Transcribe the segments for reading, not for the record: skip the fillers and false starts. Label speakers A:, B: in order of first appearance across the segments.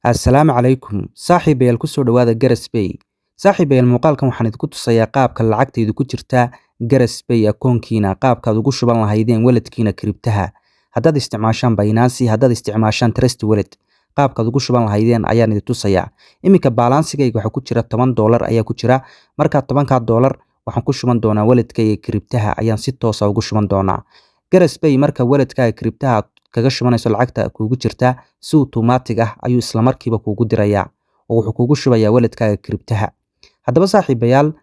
A: Assalaamu calaykum saaxiibayaal, kusoo dhawaada Garas Pay. Saaxiibayaal, muuqaalkan waxaan idinku tusayaa qaabka lacagtaydu ku jirta Garas Pay akoonkiina, qaabkaad ugu shuban lahaydeen walletkiina cryptoha. Haddaad isticmaashaan Binance, haddaad isticmaashaan Trust Wallet, qaabkaad ugu shuban lahaydeen ayaan idin tusayaa. Iminka balancegayga waxaa ku jira $10 ayaa ku jira. Markaa $10 waxaan ku shuban doonaa walletkayga cryptoha, ayaan si toosa ugu shuban doonaa. Garas Pay marka walletkaaga cryptoha aad kaga shubanayso, lacagta kuugu jirta si automatic ah ayuu isla markiiba kuugu dirayaa oo wuxuu kuugu shubayaa walletkaaga cryptoha. Haddaba saaxiibayaal,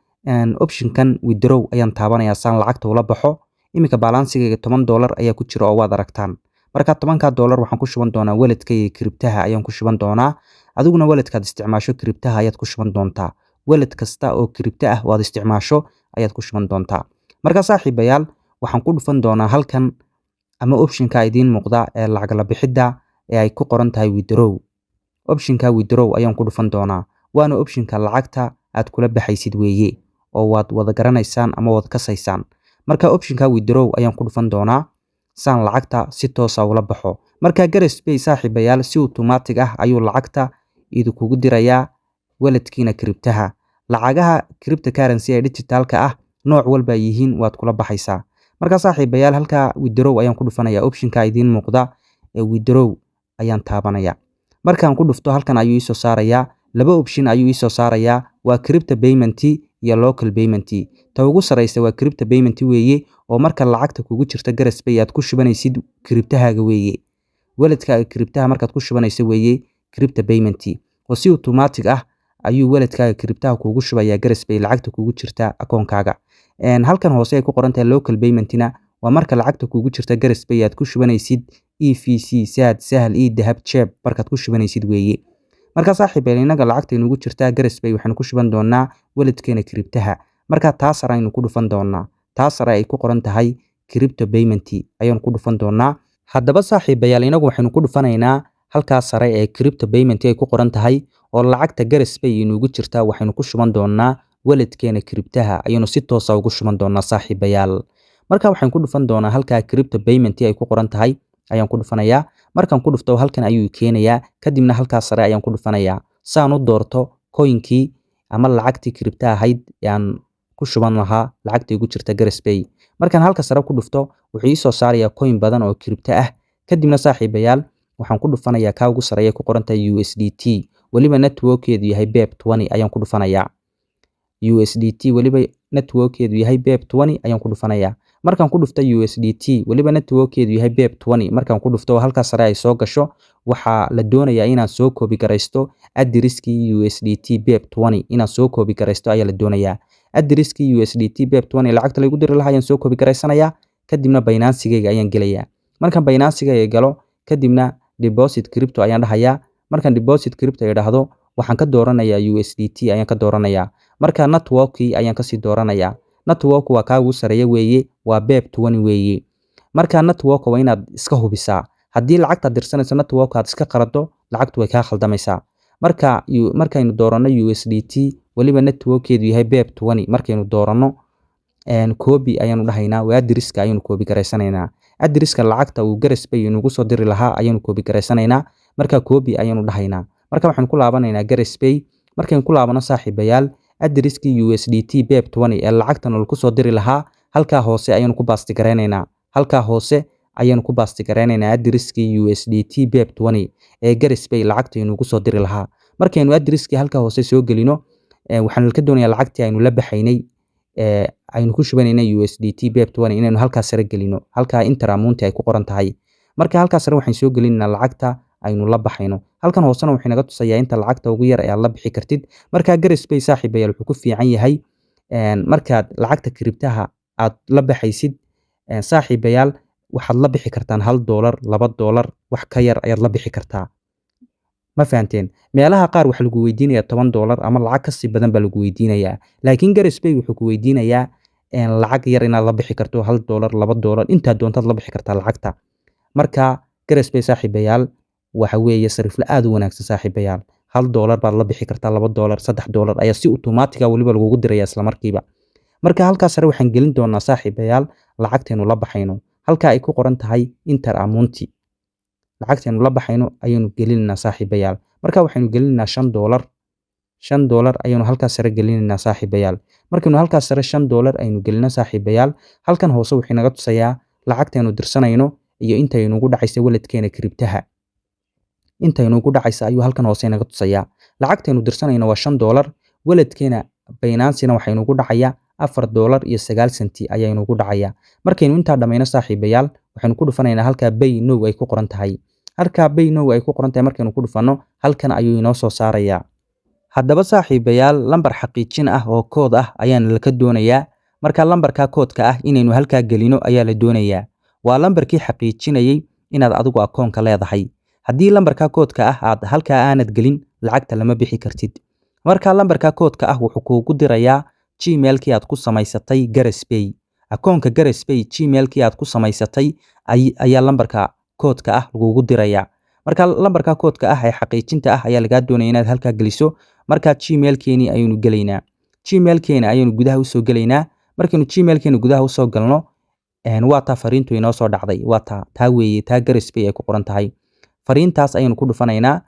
A: optionkan withdraw ayaan taabanayaa saan lacagta ula baxo. Iminka balancegayga $10 ayaa ku jira oo waad aragtaan. Marka $10 waxaan ku shuban doonaa walletkayga cryptoha ayaan ku shuban doonaa. Adiguna walletkaad isticmaasho cryptoha ayaad ku shuban doontaa. Wallet kasta oo crypto ah oo aad isticmaasho ayaad ku shuban doontaa. Marka saaxiibayaal, waxaan ku dhufan doonaa halkan ama optionka idiin muuqda ee lacag la bixidda ee ay ku qoran tahay withdraw. Optionka withdraw ayaan ku dhufan doonaa. Waana optionka lacagta aad kula baxaysid weeye oo waad wada garanaysaan ama waad kasaysaan. Marka optionka withdraw ayaan ku dhufan doonaa saan lacagta si toosa ula baxo. Marka Garas Pay saaxiibayaal, si automatic ah ayuu lacagta idinkugu dirayaa walletkiina cryptoha. Lacagaha cryptocurrency ee digitalka ah nooc walba ay yihiin waad kula baxaysaa. Marka saaxiibayaal, halka withdraw ayaan ku dhufanayaa. Optionka idiin muuqda ee withdraw ayaan taabanayaa. Markaan ku dhufto, halkan ayuu ii soo saarayaa. Laba option ayuu ii soo saarayaa: waa crypto payment iyo local payment. Ta ugu sareysa waa crypto payment weeye oo marka lacagta kugu jirta Garas Pay aad ku shubanaysid cryptohaaga weeye. Walletkaaga cryptoha markaad ku shubanayso weeye crypto payment, oo si automatic ah ayuu walletkaaga cryptoha kuugu shubayaa Garas Pay lacagta kugu jirta akoonkaaga. Halkan hoose ay ku qoran tahay local payment-na waa marka lacagta kugu jirta Garas Pay aad ku shubanaysid EVC, Zaad, Sahal, eDahab, Jeeb markaad ku shubanaysid weeye. Marka saaxiibayaal, innaga lacagta inugu jirtaa Garas Pay waxaynu ku shuban doonaa walletkeena cryptoha. Marka taa sare aynu ku dhufan doonaa. Taa sare ay ku qoran tahay crypto payment ayaynu ku dhufan doonaa. Haddaba saaxiibayaal, inagu waxaynu ku dhufanaynaa halkaa sare ee crypto payment ay ku qoran tahay oo lacagta Garas Pay inugu jirtaa waxaynu ku shuban doonaa walletkeena cryptoha, ayaynu si toos ah ugu shuban doonaa saaxiibayaal. Marka waxaan ku dhufan doonaa halkaa crypto payment ay ku qoran tahay ayaan ku dhufanayaa. Markaan ku dhufto, halkan ayuu keenayaa. Kadibna halkaa sare ayaan ku dhufanayaa saan u doorto coinkii ama lacagtii crypto ahayd aan ku shuban lahaa lacagta igu jirta Garas Pay. Markaan halka sare ku dhufto, wuxuu ii soo saarayaa coin badan oo crypto ah. Kadibna saaxiibayaal, waxaan ku dhufanayaa kaa ugu sareeya ku qoran tahay USDT, weliba networkeedu yahay BEP20 ayaan ku dhufanayaa. USDT weliba networkeedu yahay BEP20 ayaan ku dhufanayaa. Markaan ku dhufto USDT weliba networkeedu yahay BEP20, markaan ku dhufto oo halkaa sare ay soo gasho, waxaa la doonayaa inaan soo copy garaysto addresskii USDT BEP20. Inaan soo copy garaysto ayaa la doonayaa. Addresskii USDT BEP20 lacagta lagu diri lahaa ayaan soo copy garaysanayaa. Kadibna Binance-gayga ayaan gelayaa. Markaan Binance-gayga galo, kadibna deposit crypto ayaan dhahayaa. Markaan deposit crypto idhaahdo, waxaan ka dooranayaa USDT ayaan ka dooranayaa. Marka networkii ayaan kasii dooranayaa. Network waa kaa ugu sareeya weeye, waa BEP20 weeye. Marka network waa inaad iska hubisaa. Haddii lacagtaad dirsanayso network aad iska qalado, lacagtu way kaa khaldamaysaa. Marka markaynu dooranno USDT weliba networkeedu yahay BEP20, markaynu dooranno, copy ayaanu dhahaynaa. Waa addresska ayaynu copy garaysanaynaa. Addresska lacagta uu Garas Pay inugu soo diri lahaa ayaynu copy garaysanaynaa. Marka copy ayaanu dhahaynaa. Marka waxaan ku laabanaynaa Garas Pay. Markaynu ku laabano saaxiibayaal, addresskii USDT BEP20 ee lacagtan lagu soo diri lahaa halkaa hoose ayaynu ku paste garaynaynaa. Halkaa hoose ayaanu ku paste garaynaynaa addresskii USDT BEP20 ee Garas Pay lacagta inugu soo diri lahaa. Markaynu addresskii halka hoose soo gelino, waxaan ka doonayaa lacagtii aynu la baxaynay ee aynu ku shubanaynay USDT BEP20 inaynu halkaas sare gelino, halkaa enter amount ay ku qoran tahay. Marka halkaas sare waxaan soo gelinaynaa lacagta aynu la baxayno. Halkan hoosena wuxuu inaga tusayaa inta lacagta ugu yar ee aad la bixi kartid. Marka Garas Pay saaxiibayaal, wuxuu ku fiican yahay markaad lacagta cryptoha aad la baxaysid saaxiibayaal, waxaad la bixi kartaan $1, $2, wax ka yar ayaad la bixi kartaa. Ma fahanteen? Meelaha qaar waxaa lagu weydiinayaa $10 ama lacag kasii badan baa lagu weydiinayaa, laakiin Garas Pay wuxuu ku weydiinayaa lacag yar inaad la bixi karto, $1, $2, intaad doontaad la bixi kartaa lacagta. Marka Garas Pay saaxiibayaal, waxa weeye sarifle aad u wanaagsan saaxiibayaal. $1 baad la bixi kartaa, $2, $3 ayaa si automatic ah weliba lagugu diraya isla markiiba. Marka halkaas sare waxaan gelin doonaa saaxiibayaal lacagtaynu la baxayno, halka ay ku qoran tahay enter amount. Lacagtaynu la baxayno ayaynu gelinaynaa, saaxiibayaal. Marka waxaynu gelinaynaa $5. $5 ayaynu halkaas sare gelinaynaa, saaxiibayaal. Markaynu halkaas sare $5 aynu gelino, saaxiibayaal, halkan hoose wuxuu inaga tusayaa lacagtaynu dirsanayno iyo intaynugu dhacaysa walletkeena cryptoha. Intaynugu dhacaysa ayuu halkan hoose inaga tusayaa. Lacagtaynu dirsanayno waa $5. Walletkeena Binancena waxaa inugu dhacaya $4.09 ayaa inugu dhacaya. Markaynu intaa dhammayno, saaxiibayaal, waxaynu ku dhufanaynaa halkaa "Pay now" ay ku qoran tahay. Halkaa "Pay now" ay ku qoran tahay markaynu ku dhufanno, halkan ayuu inoo soo saarayaa. Haddaba, saaxiibayaal, lambar xaqiijin ah oo kood ah ayaana laka doonayaa. Marka lambarka koodka ah inaynu halkaa gelino ayaa la doonayaa. Waa lambarkii xaqiijinayay inaad adigu akoonka leedahay. Haddii lambarka koodka ah aad halkaa aanad gelin, lacagta lama bixi kartid. Marka lambarka koodka ah wuxuu kuugu dirayaa Gmailkii aad ku samaysatay Garasbay. Akoonka Garasbay Gmailkii aad ku samaysatay ayaa lambarka koodka ah lagugu dirayaa. Marka lambarka koodka ah ee xaqiijinta ah ayaa lagaa doonaya inaad halkaa geliso. Marka Gmailkeeni ayaynu gelaynaa. Gmailkeena ayaynu gudaha usoo gelaynaa. Markaynu Gmailkeena gudaha usoo galno, waa taa fariintu inoo soo dhacday. Waa taa, taa weeye, taa Garasbay ay ku qoran tahay. Fariintaas ayaynu ku dhufanaynaa,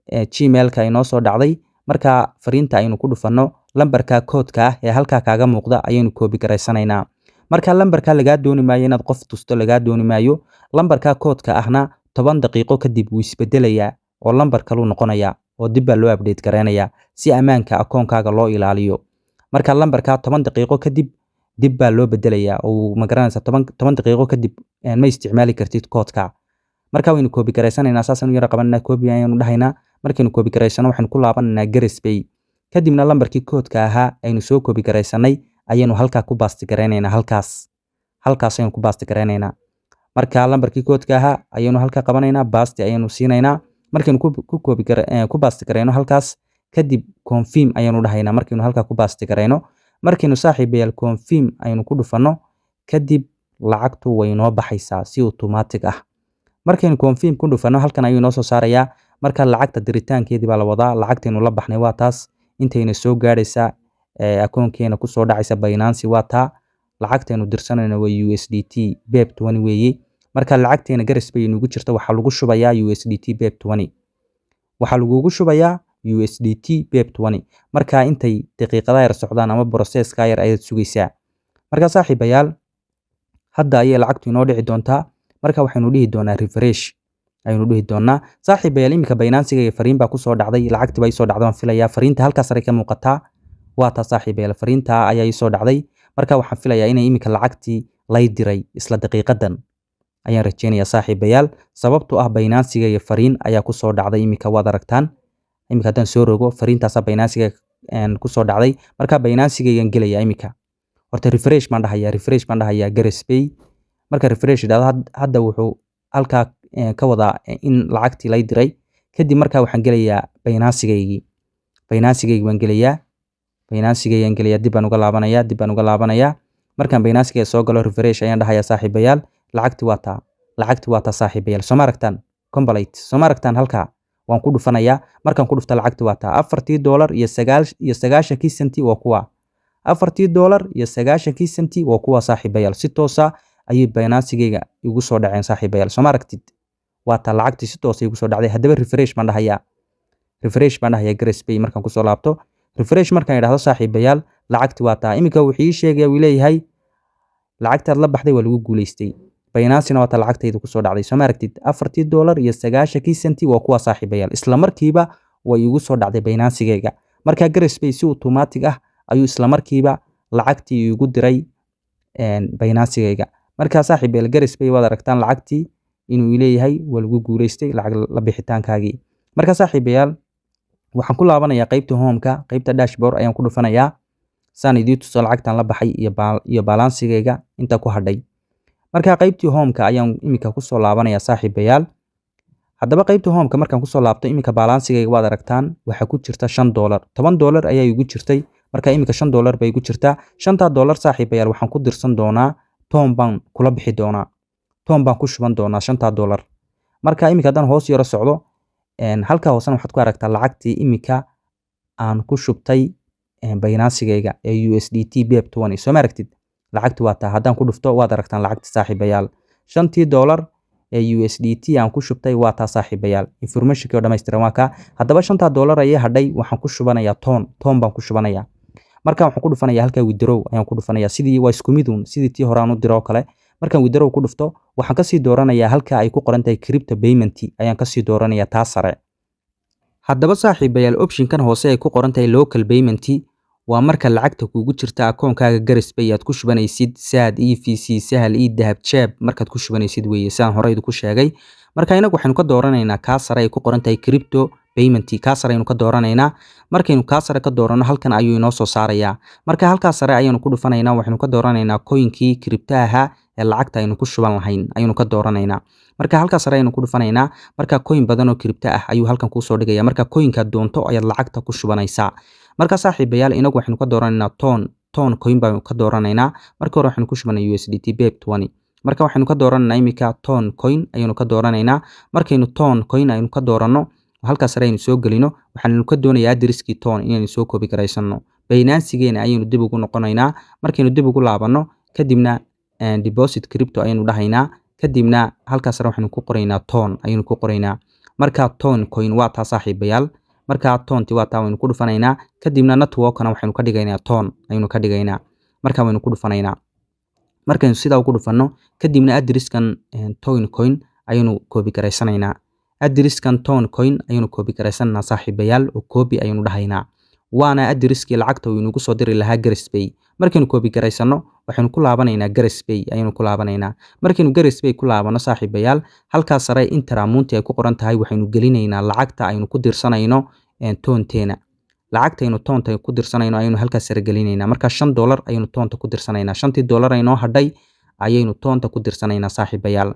A: Gmailka inoo soo dhacday. Marka fariinta aynu ku dhufanno, lambarka koodka ah ee halkaa kaaga muuqda ayaynu copy garaysanaynaa. Marka lambarka lagaa dooni maayo inaad qof tusto, lagaa dooni maayo. Lambarka koodka ahna 10 daqiiqo kadib wuu isbedelayaa oo lambar kaluu noqonayaa oo dib baa loo update garaynayaa si ammaanka akoonkaaga loo ilaaliyo. Marka lambarka 10 daqiiqo kadib dib baa loo bedelayaa oo, ma garanaysaa, 10 daqiiqo kadib ma isticmaali kartid koodka. Marka waynu copy garaysanaynaa, saasaynu yara qabanaynaa, copy ayaynu dhahaynaa. Markaynu copy garaysano, waxaynu ku laabanaynaa Garasbay. Kadibna lambarkii koodka ahaa aynu soo copy garaysanay ayaynu halkaa ku paste garaynaynaa. Halkaas ayaynu ku paste garaynaynaa. Marka lambarkii koodka ahaa ayaynu halkaa qabanaynaa, paste ayaynu siinaynaa. Markaynu ku copy ku paste garayno halkaas kadib, confirm ayaynu dhahaynaa. Markaynu halkaa ku paste garayno, markaynu, saaxiibayaal, confirm aynu ku dhufanno kadib, lacagtu way noo baxaysaa si automatic ah. Markaynu confirm ku dhufanno, halkan ayuu inoo soo saarayaa. Marka lacagta diritaankeedii baa la wadaa. Lacagtaynu la baxnay waa taas. Intayna soo gaadhaysa akoonkeena kusoo dhacaysa Binance waa taa. Lacagtaynu dirsanayna waa USDT BEP20 weeye. Marka lacagteena Garas Bay inugu jirta waxaa lagu shubayaa USDT BEP20. Waxaa lagugu shubayaa USDT BEP20. Marka intay daqiiqadaha yar socdaan ama processka yar ayaad sugaysaa. Marka, saaxiibayaal, hadda ayay lacagtu inoo dhici doontaa. Marka waxaynu dhihi doonaa refresh ayaynu dhihi doonaa, saaxiibayaal. Iminka Binancega fariin baa kusoo dhacday. Lacagtii baa isoo dhacday waan filayaa. Fariinta halkaas sare ka muuqataa waa taa, saaxiibayaal. Fariinta ayaa isoo dhacday. Marka waxaan filayaa inay iminka lacagtii lay diray isla daqiiqadan ayaan rajeynayaa, saaxiibayaal, sababtoo ah Binancega iyo fariin ayaa kusoo dhacday iminka. Waad aragtaan iminka haddaan soo rogo, fariintaasaa Binancega kusoo dhacday. Marka Binancegaygan gelayaa iminka. Horta refresh baan dhahayaa, refresh baan dhahayaa Garasbay. Marka refresh idhahdo, hadda wuxuu halkaa ka wadaa in lacagtii lay diray. Kadib marka waxaan gelayaa Binancegaygii. Binancegaygii baan gelayaa. Binancegaygaan gelayaa. Dib baan uga laabanayaa, dib baan uga laabanayaa. Markaan Binancegayga soo galo, refresh ayaan dhahayaa, saaxiibayaal. Lacagti waa taa, lacagti waa taa, saaxiibayaal. Soo ma aragtaan? Complete, soo ma aragtaan? Halkaa waan ku dhufanayaa. Markaan ku dhufta, lacagti waa taa, afartii dollar iyo sagaal iyo sagaashankii senti waa kuwa. 4.90 dollar waa kuwa, saaxiibayaal. Si toosa ayay Binancegayga igu soo dhaceen, saaxiibayaal. Soo ma aragtid? Waa taa, lacagtii si toosa igu soo dhacday. Haddaba refresh baan dhahayaa, refresh baan dhahayaa Garasbay. Markaan kusoo laabto, refresh markaan idhahdo, saaxiibayaal, lacagti waa taa. Iminka wuxuu ii sheegaya, uu leeyahay lacagtaad la baxday waa lagu guuleystay. Binancena waa taa lacagtayda kusoo dhacday. Soo ma aragtid? 4.90 dollar waa kuwa, saaxiibayaal. Isla markiiba way igu soo dhacday Binancegayga. Marka Garasbay si automatic ah ayuu isla markiiba lacagtii igu diray Binancegayga. Marka, saaxiibayaal, Garasbay waad aragtaan lacagtii inuu leeyahay waa lagu guuleystay lacag la bixitaankaagii. Marka, saaxiibayaal, waxaan ku laabanayaa qaybta homeka. Qaybta dashboard ayaan ku dhufanayaa saan idii tuso lacagtan la baxay iyo balancegayga inta ku hadhay. Marka qaybtii homeka ayaan iminka kusoo laabanayaa, saaxiibayaal. Haddaba qaybta homeka markaan kusoo laabto, iminka balancegayga waad aragtaan, waxaa ku jirta $5. $10 ayaa igu jirtay. Marka iminka $5 bay igu jirtaa. Shantaa dollar, saaxiibayaal, waxaan ku dirsan doonaa TON baan kula bixi doonaa, TON baan ku shuban doonaa shantaa dollar. Marka iminka haddaan hoos yaro socdo, halka hoosena waxaad ku aragtaa lacagtii iminka aan ku shubtay Binancegayga ee USDT BEP20. Soo ma aragtid? Lacagti waa taa. Haddaan ku dhufto, waad aragtaan lacagti, saaxiibayaal, shantii dollar. Ee USDT aan ku shubtay waa taa, saaxiibayaal. Informationkii oo dhammaystiran waa kaa. Haddaba shanta doolar ayay hadhay waxaan ku shubanayaa TON. TON baan ku shubanayaa. Marka waxaan ku dhufanayaa halkaa, withdraw ayaan ku dhufanayaa. Sidii waa isku midun sidii tii hore aan u diro oo kale. Markaan withdraw ku dhufto, waxaan kasii dooranayaa halka ay ku qoran tahay crypto payment ayaan kasii dooranayaa, taa sare. Haddaba saaxiibayaal, optionkan hoose ay ku qoran tahay local payment waa marka lacagta kugu jirta akoonkaaga Garas Pay aad ku shubanaysid Zaad, EVC, Sahal, eDahab, Jeeb markaad ku shubanaysid weeye, sidaan hore idinku sheegay. Marka inagu waxaynu ka dooranaynaa kaa sare ay ku qoran tahay crypto payment. Kaa sare aynu ka dooranaynaa. Markaynu kaa sare ka dooranno, halkan ayuu inoo soo saarayaa. Marka halkaa sare ayaanu ku dhufanaynaa. Waxaynu ka dooranaynaa coinkii cryptaha ee lacagta aynu ku shuban lahayn ayaynu ka dooranaynaa. Marka halkaa sare ayaynu ku dhufanaynaa. Marka coin badan oo crypto ah ayuu halkan kuusoo dhigaya. Marka coinkaad doonto ayaad lacagta ku shubanaysaa. Marka saaxiibayaal, inagu waxaynu ka dooranaynaa TON. TON coin baanu ka dooranaynaa. Marka hore waxaynu ku shubanay USDT BEP20. Marka waxaynu ka dooranaynaa imika TON coin ayaynu ka dooranaynaa. Markaynu TON coin aynu ka dooranno, halkaas sare aynu soo gelino, waxaanu ka doonayaa addresskii TON inaynu soo copy garaysano. Binancegeena ayaynu dib ugu noqonaynaa. Markaynu dib ugu laabanno, kadibna deposit crypto ayaynu dhahaynaa. Kadibna halkaas sare waxaynu ku qoraynaa TON ayaynu ku qoraynaa. Marka TON coin waa taa, saaxiibayaal. Marka TONti waa taa, waynu ku dhufanaynaa. Kadibna networkna waxaynu ka dhigaynaa TON ayaynu ka dhigaynaa. Marka waynu ku dhufanaynaa. Markaynu sidaa ugu dhufanno, kadibna addresskan TON coin ayaynu copy garaysanaynaa. Addresskan TON coin ayaynu copy garaysanaynaa, saaxiibayaal, oo copy ayaynu dhahaynaa. Waana addresskii lacagta uu inagu soo diri lahaa Garas Pay. Markaynu copy garaysano, waxaynu ku laabanaynaa Garas Pay ayaynu ku laabanaynaa. Markaynu Garas Pay ku laabano, saaxiibayaal, halkaas sare enter amount ay ku qoran tahay waxaynu gelinaynaa lacagta aynu ku dirsanayno TONteena. Lacagtaynu TONta ku dirsanayno ayaynu halkaas sare gelinaynaa. Marka $5 ayaynu TONta ku dirsanaynaa. Shantii dollar aynoo hadhay ayaynu TONta ku dirsanaynaa, saaxiibayaal.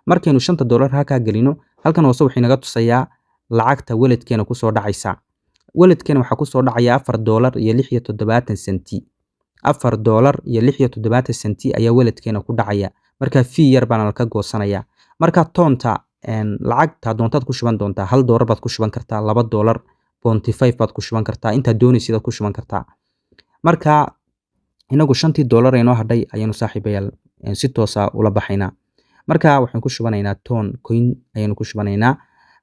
A: Markaynu shanta dollar halkaa gelino, halkan hoose wuxuu inaga tusayaa lacagta walletkeena kusoo dhacaysa. Walletkeena waxaa kusoo dhacaya $4.76. $4.76 ayaa walletkeena ku dhacaya. Marka fee yar baana laka goosanaya. Marka TONta lacagta doontaad ku shuban doontaa. $1 baad ku shuban kartaa, $2, 0.5 baad ku shuban kartaa, intaad doonaysid aad ku shuban kartaa. Marka inagu shantii dollar aynoo hadhay ayaynu, saaxiibayaal, si toosa ula baxaynaa. Marka waxaan ku shubanaynaa TON coin ayaynu ku shubanaynaa.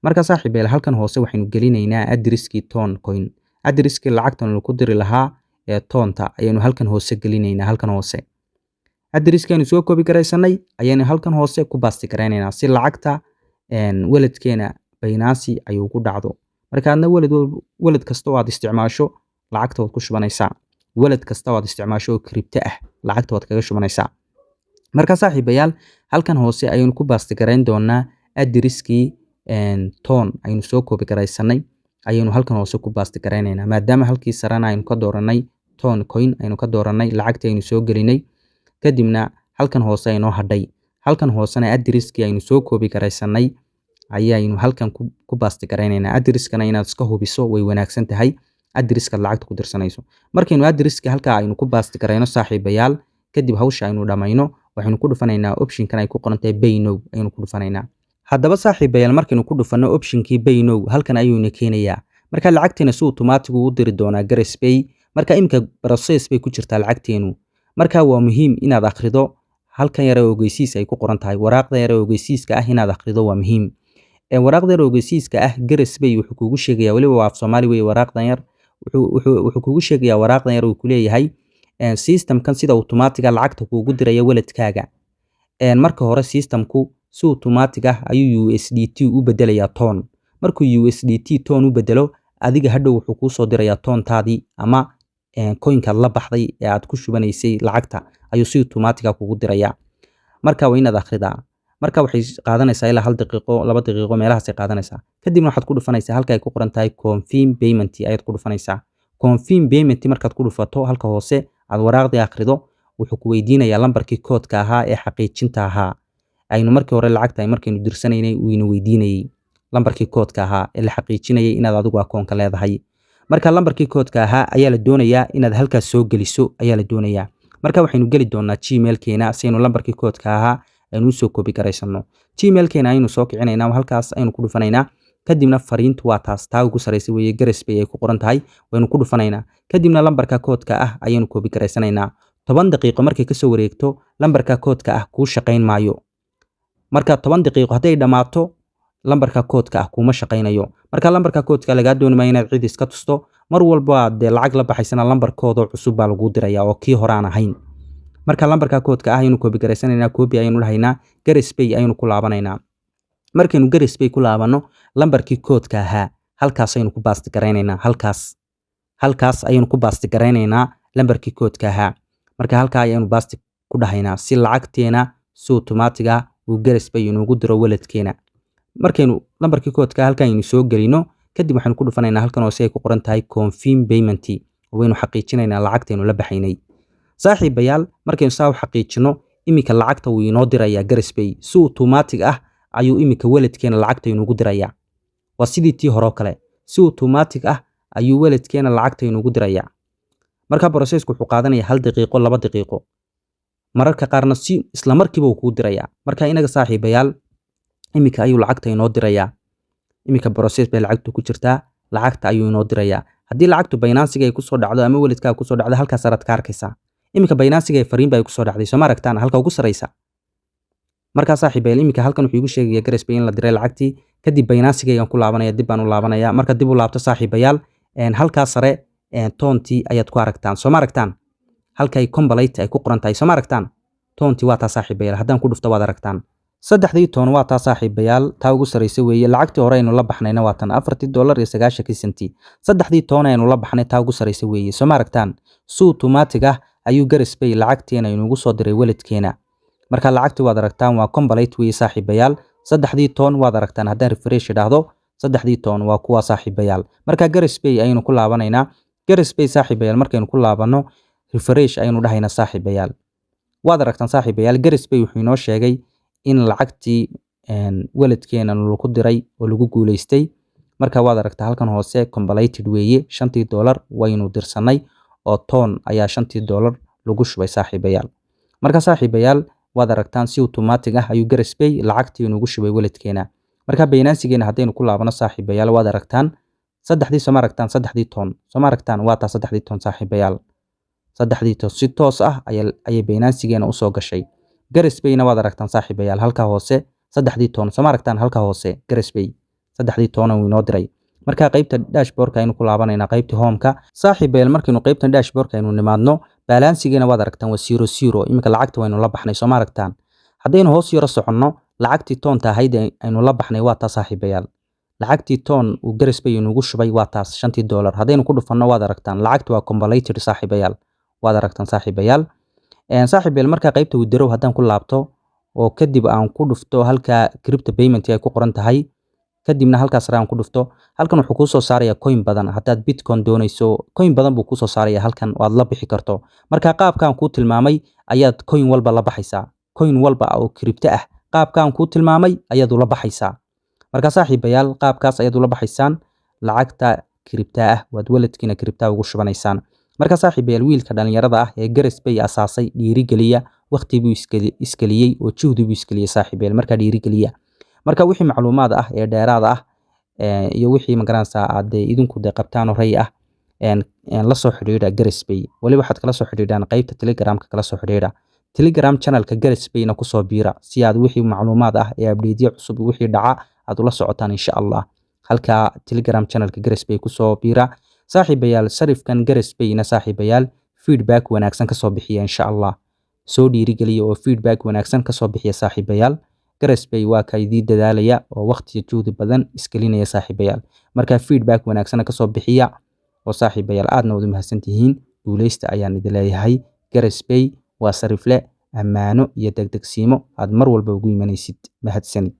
A: Marka saaxiibayaal, halkan hoose waxaynu gelinaynaa addresskii TON coin. Addresskii lacagtan lagu diri lahaa ee TONta ayaynu halkan hoose gelinaynaa. Halkan hoose addresskii aynu soo copy garaysanay ayaynu halkan hoose ku paste garaynaynaa si lacagta walletkeena Binance ay ugu dhacdo. Marka adna wallet kasta oo aad isticmaasho lacagta waad ku shubanaysaa. Wallet kasta oo aad isticmaasho oo crypto ah lacagta waad kaga shubanaysaa. Marka saaxiibayaal, halkan hoose ayaynu ku paste garayn doonaa addresskii TON aynu soo copy garaysanay ayaynu halkan hoose ku paste garaynaynaa, maadaama halkii sarena aynu ka dooranay TON coin aynu ka dooranay, lacagtii aynu soo gelinay. Kadibna halkan hoose aynoo hadhay, halkan hoosena addresskii aynu soo copy garaysanay ayaynu halkan ku paste garaynaynaa. Addresskana inaad iska hubiso way wanaagsan tahay, addresskaad lacagta ku dirsanayso. Markaynu addresska halkaa aynu ku paste garayno, saaxiibayaal, kadib hawsha aynu dhammayno, waxaynu ku dhufanaynaa optionkan ay ku qoran tahay pay now ayaynu ku dhufanaynaa. Haddaba saaxiibayaal, markaynu ku dhufanno optionkii pay now, halkan ayuuna keenayaa. Marka lacagteena si automatic ugu diri doonaa Garas Pay. Marka imika process bay ku jirtaa lacagteenu. Marka waa muhiim inaad akhrido halkan yare ogeysiis ay ku qoran tahay. Waraaqda yare ogeysiiska ah inaad akhrido waa muhiim. Waraaqda yar ogeysiiska ah Garas Pay wuxuu kugu sheegayaa, weliba waa af Soomaali weeye waraaqdan yar, wuxuu kugu sheegayaa waraaqdan yar uu ku leeyahay systemkan sida automatic lacagta kuugu diraya walletkaaga. Marka hore systemku si automatic ah ayuu USDT u bedelayaa TON. Markuu USDT TON u bedelo, adiga hadhow wuxuu kuu soo dirayaa TONtaadii ama coinkaad la baxday ee aad ku shubanaysay lacagta ayuu si automatic ah kugu dirayaa. Marka waa inaad akhridaa. Marka waxay qaadanaysaa ilaa 1 daqiiqo, 2 daqiiqo meelahaasay qaadanaysaa. Kadibna waxaad ku dhufanaysaa halka ay ku qoran tahay confirm payment ayaad ku dhufanaysaa. Confirm payment markaad ku dhufato, halka hoose aad waraaqdii akhrido, wuxuu ku weydiinayaa lambarkii koodka ahaa ee xaqiijinta ahaa aynu markii hore lacagta markaynu dirsanaynay uu ina weydiinayay, lambarkii koodka ahaa ee la xaqiijinayay inaad adigu akoonka leedahay. Marka lambarkii koodka ahaa ayaa la doonayaa inaad halkaas soo geliso ayaa la doonayaa. Marka waxaynu geli doonaa Gmailkeena si aynu lambarkii koodka ahaa aynu usoo copy garaysano. Gmailkeena aynu soo kicinaynaa, halkaas aynu ku dhufanaynaa. Kadibna fariintu waa taas, taa ugu sarreysa weeye, Garas Pay ay ku qoran tahay. Waynu ku dhufanaynaa. Kadibna lambarka koodka ah ayaynu copy garaysanaynaa. 10 daqiiqo markay kasoo wareegto, lambarka koodka ah kuu shaqayn maayo. Marka 10 daqiiqo hadday dhammaato, lambarka koodka ah kuma shaqaynayo. Marka lambarka koodka lagaa dooni maayo inaad cid iska tusto. Mar walba aad dee lacag la baxaysana, lambar koodoo cusub baa laguu diraya oo kii hore aan ahayn. Marka lambarka koodka ah ayaynu copy garaysanaynaa, copy ayaynu dhahaynaa, Garas Pay ayaynu ku laabanaynaa. Markaynu Garas Pay ku laabanno, lambarkii koodka ahaa halkaas ayaynu ku paste garaynaynaa. Halkaas ayaynu ku paste garaynaynaa lambarkii koodka ahaa. Marka halkaa ayaynu paste ku dhahaynaa si lacagteena si automatic ah uu Garas Pay inoogu diro walletkeena. Markaynu lambarkii koodka halkan aynu soo gelino, kadib waxaynu ku dhufanaynaa halkan oo si ay ku qoran tahay "confirm payment". Waynu xaqiijinaynaa lacagtaynu la baxaynay, saaxiibayaal. Markaynu saa u xaqiijino, iminka lacagta wuu inoo dirayaa Garas Pay. Si automatic ah ayuu iminka walletkeena lacagta inoogu dirayaa. Waa sidii tii hore oo kale, si automatic ah ayuu walletkeena lacagta inoogu dirayaa. Marka processku wuxuu qaadanaya 1 daqiiqo, 2 daqiiqo, mararka qaarna si isla markiiba uu kuu dirayaa. Marka inaga, saaxiibayaal, iminka ayuu lacagta inoo dirayaa. Iminka process bay lacagtu ku jirtaa, lacagta ayuu inoo dirayaa. Haddii lacagtu Binancega ay kusoo dhacdo ama walletkaaga kusoo dhacdo, halkaas araad ka arkaysaa. Iminka Binancega ay fariin ba ay kusoo dhacday, soo ma aragtaan halka ugu saraysa? Markaa, saaxiibayaal, iminka halkan wuxuu igu sheegaya Garas Pay in la diray lacagtii. Kadib Binancegaygan ku laabanaya, dib baan u laabanaya. Marka dib u laabto, saaxiibayaal, halkaa sare toontii ayaad ku aragtaan, soo ma aragtaan? Halkay complete ay ku qoran tahay, soo ma aragtaan? Toontii waa taa, saaxiibayaal. Haddaan ku dhufto, waad aragtaan saddexdii toon waa taa, saaxiibayaal. Taa ugu sarraysa weeye. Lacagtii hore aynu la baxnayna waa tan, $4.90. Saddexdii toon aynu la baxnay taa ugu sarraysa weeye, soo ma aragtaan? Si automatic ah ayuu Garas Pay lacagteena inugu soo diray walletkeena. Marka lacagtii waad aragtaan, waa complete weeye, saaxiibayaal. Saddexdii toon waad aragtaan. Haddaan refresh idhaahdo, saddexdii toon waa kuwa, saaxiibayaal. Marka Garas Pay ayaynu ku laabanaynaa. Garas Pay, saaxiibayaal, markaynu ku laabanno, refresh ayaynu dhahaynaa. Saaxiibayaal, waad aragtaan, saaxiibayaal, Garas Pay wuxuu inoo sheegay in lacagtii walletkeena lagu diray oo lagu guuleystay. Marka waad aragtaa halkan hoose completed weeye. Shantii dollar waynu dirsanay oo toon ayaa shantii dollar lagu shubay, saaxiibayaal. Marka, saaxiibayaal, waad aragtaan, si automatic ah ayuu Garas Pay lacagtii inugu shubay walletkeena. Marka Binancegeena haddaynu ku laabano, saaxiibayaal, waad aragtaan saddexdii, soo ma aragtaan? Saddexdii toon, soo ma aragtaan? Waa taa saddexdii toon, saaxiibayaal. Saddexdii toon si toos ah ayay Binancegeena usoo gashay. Garas Payna waad aragtaan, saaxiibayaal, halka hoose saddexdii toon, soo ma aragtaan? Halka hoose Garas Pay saddexdii toona wuu inoo diray. Marka qaybta dashboardka aynu ku laabanaynaa, qaybta homeka, saaxiibayaal. Markaynu qaybtan dashboardka aynu nimaadno, balancegeena waad aragtaan, waa 00. Iminka lacagta waynu la baxnay, soo ma aragtaan? Haddaynu hoos yaro soconno, lacagtii toonta ahayd aynu la baxnay waa taa, saaxiibayaal. Lacagtii toon uu Garas Pay inugu shubay waa taas, shantii dollar. Haddaynu ku dhufanno, waad aragtaan lacagta waa completed, saaxiibayaal. Waad aragtaan, saaxiibayaal. Saaxiibayaal, marka qaybta withdraw haddaan ku laabto oo kadib aan ku dhufto halka crypto payment ay ku qoran tahay, kadibna halkaas sare aan ku dhufto, halkan wuxuu kuu soo saaraya coin badan. Haddaad Bitcoin doonayso, coin badan buu kuusoo saaraya halkan oo aad la bixi karto. Marka qaabkaan kuu tilmaamay ayaad coin walba la baxaysaa. Coin walba oo crypto ah qaabkaan kuu tilmaamay ayaad ula baxaysaa. Marka, saaxiibayaal, qaabkaas ayaad ula baxaysaan lacagta crypto ah, waad walletkiina crypto ugu shubanaysaan. Marka, saaxiibayaal, wiilka dhalinyarada ah ee Garas Pay asaasay dhiirigeliya. Waqti buu isgeliyey oo juhdi buu isgeliyey, saaxiibayaal. Marka dhiirigeliya. Marka wixii macluumaad ah ee dheeraad ah iyo wixii magaranaysaa aad dee idinku dee qabtaan oo ray ah, la soo xidhiidha Garas Pay. Waliba waxaad kala soo xidhiidhaan qaybta Telegramka, kala soo xidhiidha Telegram channelka Garas Payna kusoo biira si aad wixii macluumaad ah ee updateyo cusub wixii dhaca aad ula socotaan, insha Allah. Halka Telegram channelka Garas Pay kusoo biira, saaxiibayaal. Sarifkan Garas Payna, saaxiibayaal, feedback wanaagsan kasoo bixiya, insha Allah. Soo dhiirigeliya oo feedback wanaagsan kasoo bixiya, saaxiibayaal. Garas Pay waa ka idii dadaalaya oo waqti juhdi badan isgelinaya, saaxiibayaal. Marka feedback wanaagsan kasoo bixiya oo, saaxiibayaal, aadna wada mahadsantihiin. Guuleysta ayaan idin leeyahay. Garas Pay waa sarifle ammaano iyo degdegsiimo aad mar walba ugu imanaysid. Mahadsanid.